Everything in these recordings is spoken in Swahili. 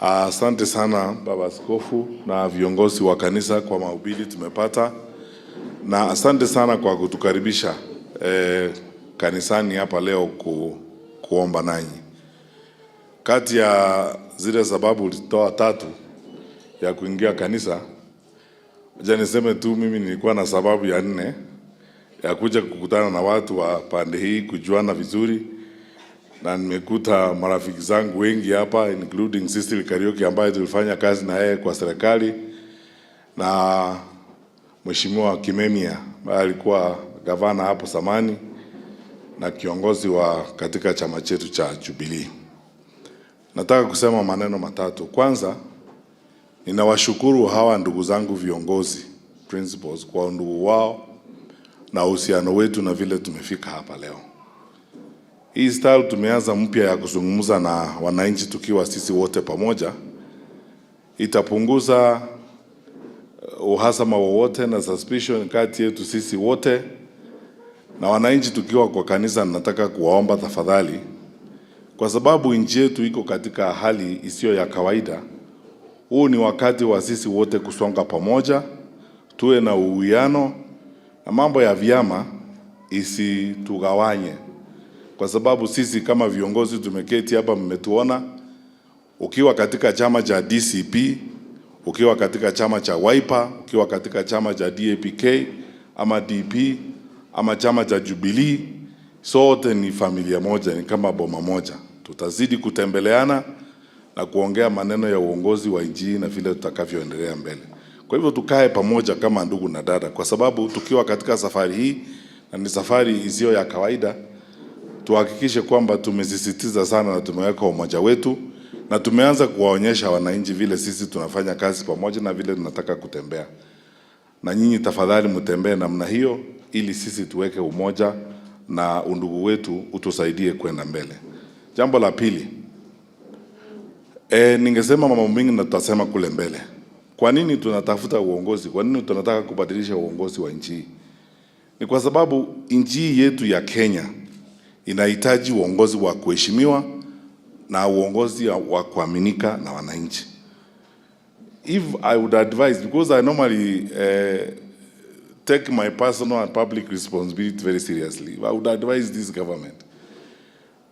Asante sana, Baba Askofu na viongozi wa kanisa, kwa mahubiri tumepata, na asante sana kwa kutukaribisha kanisani hapa leo kuomba nanyi. Kati ya zile sababu ulitoa tatu ya kuingia kanisa, acha niseme tu mimi nilikuwa na sababu ya nne ya kuja kukutana na watu wa pande hii, kujuana vizuri, na nimekuta marafiki zangu wengi hapa, including Cecily Kariuki ambaye tulifanya kazi na yeye kwa serikali, na Mheshimiwa Kimemia ambaye alikuwa gavana hapo zamani na kiongozi wa katika chama chetu cha Jubilee. Nataka kusema maneno matatu. Kwanza, ninawashukuru hawa ndugu zangu viongozi principals kwa undugu wao na uhusiano wetu na vile tumefika hapa leo. Hii style tumeanza mpya ya kuzungumza na wananchi tukiwa sisi wote pamoja itapunguza uhasama wowote na suspicion kati yetu sisi wote na wananchi tukiwa kwa kanisa. Nataka kuwaomba tafadhali, kwa sababu nchi yetu iko katika hali isiyo ya kawaida. Huu ni wakati wa sisi wote kusonga pamoja, tuwe na uwiano na mambo ya vyama isitugawanye, kwa sababu sisi kama viongozi tumeketi hapa, mmetuona. Ukiwa katika chama cha DCP, ukiwa katika chama cha Wiper, ukiwa katika chama cha DAPK ama DP ama chama cha Jubilee, sote ni familia moja, ni kama boma moja. Tutazidi kutembeleana na kuongea maneno ya uongozi wa nchi na vile tutakavyoendelea mbele. Kwa hivyo tukae pamoja kama ndugu na dada, kwa sababu tukiwa katika safari hii, na ni safari isiyo ya kawaida, tuhakikishe kwamba tumesisitiza sana na tumeweka umoja wetu na tumeanza kuwaonyesha wananchi vile sisi tunafanya kazi pamoja na vile tunataka kutembea. Na nyinyi tafadhali mtembee namna hiyo, ili sisi tuweke umoja na undugu wetu utusaidie kwenda mbele. Jambo la pili, ningesema mambo mengi na tutasema kule mbele. Kwa nini tunatafuta uongozi? Kwa nini tunataka kubadilisha uongozi wa nchi hii? Ni kwa sababu nchi yetu ya Kenya inahitaji uongozi wa kuheshimiwa na uongozi wa kuaminika na wananchi. If I would advise, because I normally take my personal and public responsibility very seriously, I would advise this government.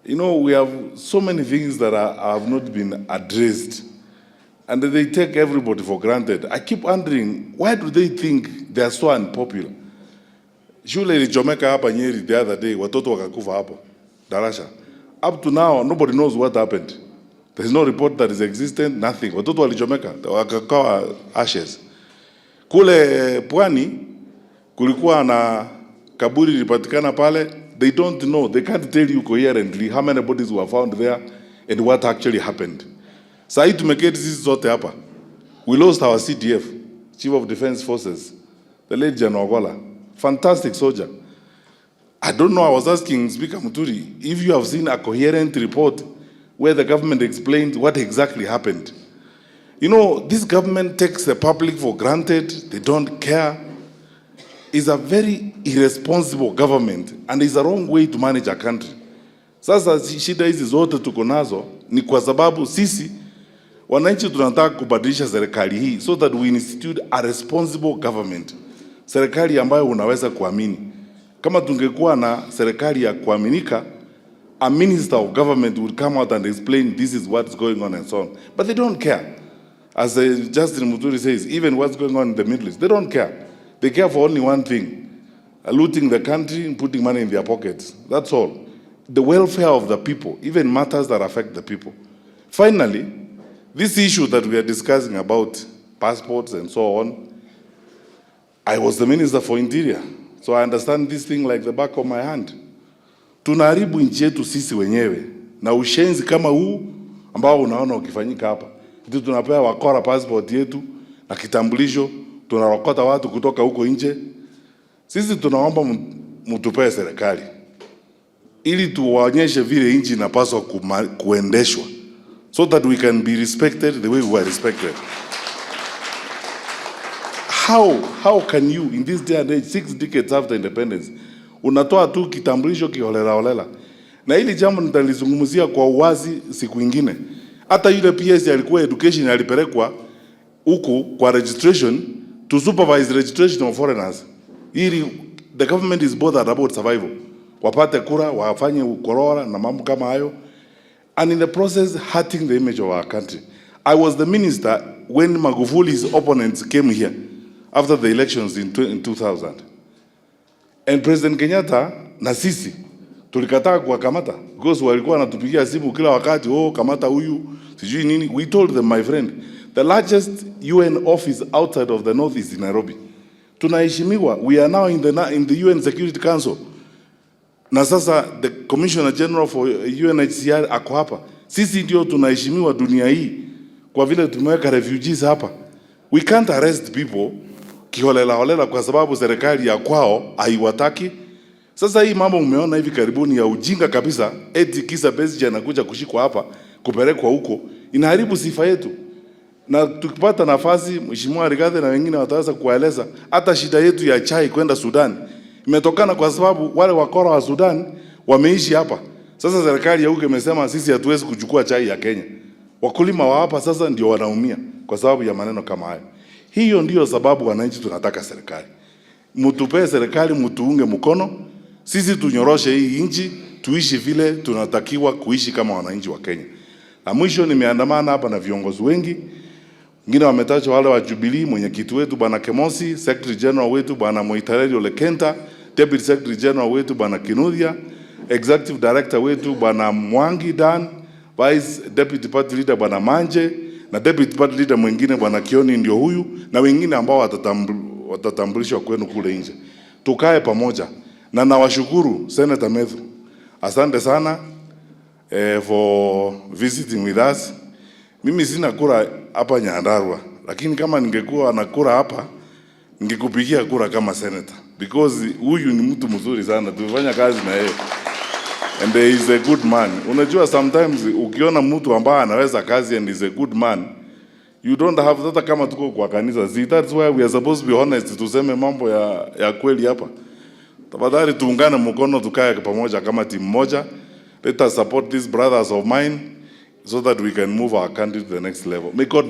We have so many things that have not been addressed, and they take everybody for granted. I keep wondering, why do they think they are so unpopular? Shule ilichomeka hapa Nyeri the other day, watoto wakakufa hapo darasa. Up to now, nobody knows what happened. There is no report that is existent, nothing. Watoto walichomeka, wakakawa ashes. Kule Pwani kulikuwa na kaburi lilipatikana pale. They don't know, they can't tell you coherently how many bodies were found there and what actually happened. Saa hii tumeketi sisi zote hapa. We lost our CDF, Chief of Defense Forces, the late General Ogolla. Fantastic soldier. I don't know, I was asking Speaker Muturi if you have seen a coherent report where the government explained what exactly happened. This government takes the public for granted. They don't care. It's a very irresponsible government and it's a wrong way to manage a country. Sasa shida hizi zote tuko nazo ni kwa sababu sisi wananchi tunataka kubadilisha serikali hii so that we institute a responsible government, serikali ambayo unaweza kuamini. Kama tungekuwa na serikali ya kuaminika, a minister of government would come out and explain this is what's going on and so on. But they don't care. As Justin Muturi says, even what's going on in the Middle East, they don't care. They care for only one thing, looting the country and putting money in their pockets. That's all. The welfare of the people, even matters that affect the people. Finally, this issue that we are discussing about passports and so on, I was the Minister for Interior, so I understand this thing like the back of my hand. Tunaharibu nchi yetu sisi wenyewe na ushenzi kama huu ambao unaona ukifanyika hapa. Eti tunapea wakora passport yetu na kitambulisho, tunarokota watu kutoka huko nje. Sisi tunaomba mtupee serikali ili tuwaonyeshe vile nchi inapaswa kuendeshwa so that we can be respected the way we were respected. How can you, in this day and age, 6 decades after independence, unatoa tu kitambulisho kiholela holela? Na hili jambo nitalizungumzia kwa uwazi siku ingine. Hata yule PS alikuwa education alipelekwa huku kwa registration to supervise registration of foreigners, ili the government is bothered about survival, wapate kura, wafanye ukorola na mambo kama hayo, and in the process hurting the image of our country. I was the minister when Magufuli's opponents came here after the elections in 2000. And President Kenyatta na sisi tulikataa kuwakamata because walikuwa wanatupigia simu kila wakati, "Oh, kamata huyu," sijui nini. We told them, "My friend, the largest UN office outside of the north is in Nairobi. Tunaheshimiwa. We are now in the UN Security Council. Na sasa the Commissioner General for UNHCR ako hapa. Sisi ndio tunaheshimiwa dunia hii kwa vile tumeweka refugees hapa. We can't arrest people kiholela holela kwa sababu serikali ya kwao haiwataki." Sasa hii mambo umeona hivi karibuni ya ujinga kabisa, eti kisa Besigye anakuja kushikwa hapa kupelekwa huko, inaharibu sifa yetu. Na tukipata nafasi, Mheshimiwa Rigathi na wengine wataweza kuwaeleza hata shida yetu ya chai kwenda Sudan imetokana kwa sababu wale wakora wa Sudan wameishi hapa. Sasa serikali ya huko imesema sisi hatuwezi kuchukua chai ya Kenya. Wakulima wa hapa sasa ndio wanaumia kwa sababu ya maneno kama hayo. Hiyo ndiyo sababu wananchi tunataka serikali. Mtupee serikali, mtuunge mkono, sisi tunyoroshe hii nchi, tuishi vile tunatakiwa kuishi kama wananchi wa Kenya. Na mwisho, nimeandamana hapa na viongozi wengi, wengine wametajwa, wale wa Jubilee, mwenyekiti wetu Bwana Kemosi, Secretary General wetu Bwana Moitaleli Ole Kenta, Deputy Secretary General wetu Bwana Kinuthia, Executive Director wetu Bwana Mwangi Dan, Vice Deputy Party Leader Bwana Manje na Deputy Party Leader mwingine Bwana Kioni ndio huyu, na wengine ambao watatambulishwa kwenu kule nje. Tukae pamoja na nawashukuru Senator Methu, asante sana for visiting with us. Mimi sina kura hapa Nyandarua, lakini kama ningekuwa na kura hapa ningekupigia kura kama senator because huyu ni mtu mzuri sana, tumefanya kazi na yeye and he is a good man. Unajua, sometimes ukiona mtu ambaye anaweza kazi and is a good man, you don't have, hata kama tuko kwa kanisa. See, that's why we are supposed to be honest, tuseme mambo ya kweli hapa. Tafadhali tuungane mkono, tukae pamoja kama timu moja. Let us support these brothers of mine so that we can move our country to the next level. May God